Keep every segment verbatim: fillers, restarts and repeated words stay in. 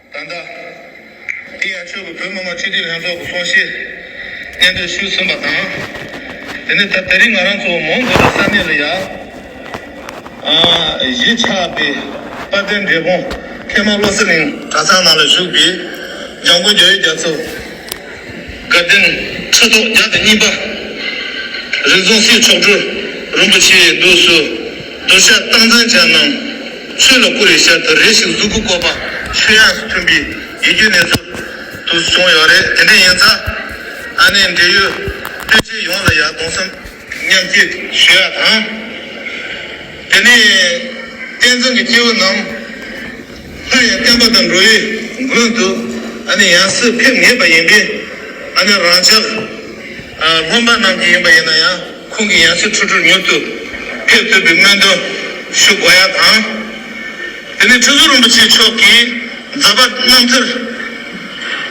ད་ལྟ་དེ་ཡང་ཆོས་ཀྱི་བོད་མི་མང་སྤྱི་འཐུས་ལྷན་ཚོགས་ཀྱི་གསུང་བཤད་སྙན་སྒྲོན་ཞུས་ཟིན་པ་དང་། དེ་ནས་ད་དེ་རིང་ང་རང་ཚོ་མོན་གྷོ་ལ་ས་གནས་ལ་ཡ། ཨ། གཞིས་ཆགས་པའི་དཔལ་ལྡན་འབྲས་སྤུངས་ཧི་མ་བློ་གསལ་གླིང་གྲྭ་ཚང་ནང་ལ་བཞུགས་པའི་འཇམ་མགོན་རྒྱལ་བའི་རྒྱ་མཚོ་དགའ་ལྡན་ཁྲི་ཐོག་བརྒྱ་དང་གཉིས་པ་རིག་འཛིན་སྲས་མཆོག་སྤྲུལ་རིན་པོ་ཆེའི་མདུན་དུ་གདུལ་བྱ་རྟག་འཛིན་ཅན་རྣམས་ཆོས་ལ་བསྐུལ་བའི་ཞལ་དུ་རེ་ཞིག་གཟུགས་སྐུ་བཀོད་པ་ཆོས་དབྱངས་སུ་ཐིམ་པའི་ཡིད་སྐྱོའི་གནས་ཚུལ་དུ་བྱུང་ཡོད་རེད། དེ་འདྲ་ཡིན་ཙང་ཨ་ནེ་འབྲེལ་ཡོད་སྤུན་མཆེད་ཡོངས་ལ་ཡང་གདུང་སེམས་མཉམ་སྐྱེད་ཞུ་ཡ་དང་། དེ་ནས་བསྟན་འཛིན་གྱི་སྐྱེས་བུ་རྣམས་སླར་ཡང་བསྟན་པ་དང་འགྲོ་བའི་མགོན་དུ་ཨ་ནི་ཡང་སྲིད་ཕེབས་ངེས་པ་ཡིན་པས། ཨ་ནི་རང་ཅག་ཨ་སློབ་མ་རྣམས་ཀྱིས་ཡིན་པ་ཡིན་ན་ཡང་ཁོང་གི་ཡང་སྲིད་འཕྲོ་མཐུད་མྱུར་དུ་ཕེབས་ཐུབ་པའི་སྨོན་འདུན་ཞུ་དགོས་ཡ་དང་། དེ་ནས་ཁྲི་ཟུར་རིན་པོ་ཆེ་མཆོག་གིས་མཛད་པ་རྣམ་ཐར་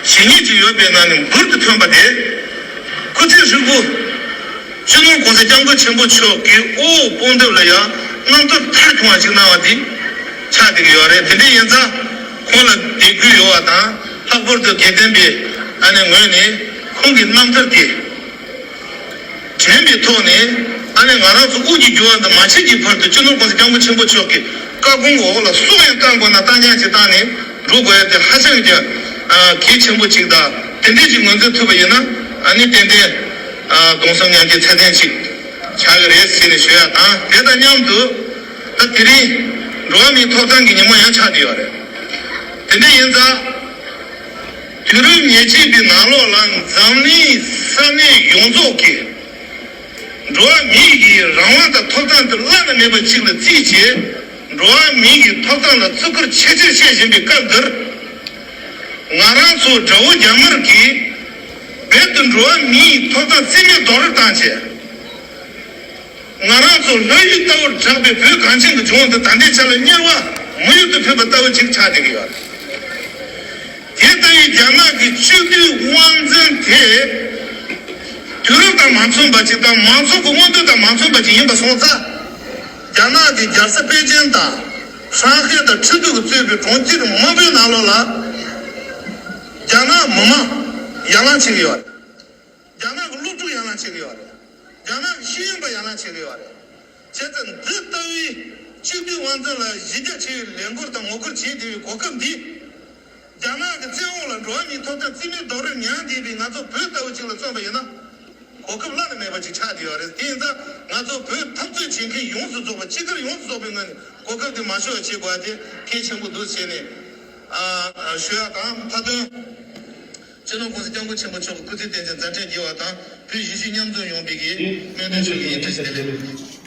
ཇི་སྙེད་ཅིག་ཡོད་པའི་ནང་ནས་འབུར་དུ་ཐོན་པ་དེ། སྐུ་ཚེ་ཧྲིལ་པོ་སྤྱི་ནོར་༸གོང་ས་༸སྐྱབས་མགོན་ཆེན་པོ་མཆོག་གི་དབུ་འོག་དཔུང་གྲུབ་ལ་ཡང་རྣམ་ཐར་མཐར་ཕྱིན་པ་ཞིག་གནང་བ་འདི་ཆགས་བསྡད་ཀྱི་ཡོད་རེད། དེ་འདྲ་ཡིན་ཙང་ཁོང་ལ་དད་གུས་ཡོད་པ་དང་། ལྷག་པར་དུ་དགེ་ལྡན་པའི་ཨ་ནེ་ངོས་ནས་ཁོང་གི་རྣམ་ཐར་དེ། དྲན་པའི་ཐོག་ནས་ཨ་ནེ་ང་རང་ཚོ་དབུགས་ཀྱི་རྒྱུ་བ་འདི་མ་ཆད་ཀྱི་བར་དུ་སྤྱི་ནོར་༸གོང་ས་༸སྐྱབས་མགོན་ཆེན་པོ་མཆོག་གི་བཀའ་དགོངས་འོག་ལ་སྲོག་ཡང་བཏང་དགོས་ན་བཏང་སྙིང་ཅིག་བཏང་ནས་འགྲོ་དགོས་ཡ་དེ་ཧ་ཅང་གི་ཨ་གལ་ཆེན་པོ་ཅིག་དང་། དེ་འདྲས་ཅིག་ངོས་འཛིན་ཐུབ་པ་ཡིན་ན་ཨ་ནི་ཏན་ཏན་ཨ་གདུང་སེམས་མཉམ་སྐྱེད་ཚད་ལྡན་ཅིག་ཆགས་ཀྱི་རེད་ཟེར་ནས་ཞུ་ཡ་དང་། དེ་དང་མཉམ་དུ་ད་དེ་རིང་འགྲོ་བ་མིའི་ཐོབ་ཐང་གི་ཉིན་མོ་ཡང་ཆགས་བསྡད་ཡོད་རེད། དེ་འདྲ་ཡིན་ཙང་། དུས་རབས་ཉེར་གཅིག་པའི་ནང་ལོགས་ལ་འཛམ་གླིང་ས་གནས་ཡོངས་རྫོགས་ཀྱིས་འགྲོ་བ་མི་ཡི་རང་དབང་དང་ཐོབ་ཐང་དེ་བླ་ན་མེད་པ་ཅིག་ལ་བརྩིས་བྱས། འགྲོ་བ་མི་ཡི་ཐོབ་ཐང་ལ་བརྩི་བཀུར་ཆེ་ཆེར་བྱེད་བཞིན་པའི་སྐབས་འདིར། ང་རང་ཚོ་དགྲ་བོ་རྒྱ་དམར་གྱིས་རྦད་དེ་འགྲོ་བ་མི་ཡི་ཐོབ་ཐང་རྩིས་མེད་རྡོག་རོལ་བཏང་བྱས། ང་རང་ཚོ་ལྷ་ཡུལ་ལྟ་བུར་གྲགས་པའི་བོད་གངས་ཅན་གྱི་ལྗོངས་འདི་ད་ལྟའི་ཆ་ལ་དམྱལ་བ་མི་ཡུལ་དུ་ཕེབས་པ་ལྟ་བུ་ཅིག་ཆགས་བསྡད་ཀྱི་ཡོད། དེ་ལྟ་བུའི་རྒྱ་ནག་གི་གཅིག་སྡུད་དབང་འཛིན་དེ་དུས་རབས་དང་མ་མཚུངས་པ་ཅིག་དང་། མང་ཚོགས་ཀྱི་མངོན་འདོད་དང་མ་མཚུངས་པ་ཅིག་ཡིན་པ་སོང་ཙང་། རྒྱ་ནག་གི་རྒྱལ་ས་པེ་ཅིན་དང་ཧྲང་ཧའེ་དང་ཁྲིན་ཏུའུ་གིས་གཙོས་པའི་གྲོང་ཁྱེར་མང་པོའི་ནང་ལོགས་ལ་རྒྱ་ནག་མི་མང་ཡར་ལངས་བྱེད་ཀྱི་ཡོད་རེད། རྒྱ་ནག་གི་སློབ་ཕྲུག་ཡར་ལངས་བྱེད་ཀྱི་ཡོད་རེད། རྒྱ་ནག་གི་ཤེས་ཡོན་པ་ཡར་ལངས་བྱེད་ཀྱི་ཡོད་རེད། བྱས་ཙང་འདི་ལྟ་བུའི་གཅིག་སྡུད་དབང་འཛིན་ལ་གཞི་རྒྱ་ཆེ་བའི་ལས་འགུལ་དང་ངོ་རྒོལ་བྱེད་བསྡད་པའི་གོ་སྐབས་འདི། རྒྱ་ནག་གི་བཙན་འོག་ལ་འགྲོ་བ་མིའི་ཐོབ་ཐང་རྩིས་མེད་རྡོག་རོལ་མྱངས་བསྡད་པའི་ང་ཚོ་བོད་ལྟ་བུ་ཅིག་ལ་མཚོན་པ་ཡིན་ན། གོ་སྐབས་བླ་ན་མེད་པ་ཅིག་ཆགས་བསྡད་ཡོད་རེད། དེ་ཡིན་ཙང་ང་ཚོ་བོད་འཐབ་རྩོད་བྱེད་མཁན་ཡོངས་སུ་རྫོགས་པ། སྤྱི་སྒེར་ཡོངས་སུ་རྫོགས་པའི་ངོས་ནས་གོ་སྐབས་དེ་མ་ཤོར་བ་བྱེད་དགོས་པ་དེ་གལ་ཆེན་པོ་འདུག་ཟེར་ནས་ཨ་ཞུ་ཡ་དང་། མཐའ་དོན་སྤྱི་ནོར་༸གོང་ས་༸སྐྱབས་མགོན་ཆེན་པོ་མཆོག་གི་སྐུ་ཚེ་བརྟན་ཅིང་མཛད་འཕྲིན་རྒྱས་པ་དང་། བོད་གཞིས་བྱེས་མཉམ་འཛོམས་ཡོང་བའི་གི་སྨོན་འདུན་ཞུ་གི་ཡིན། བཀྲ་ཤིས་བདེ་ལེགས།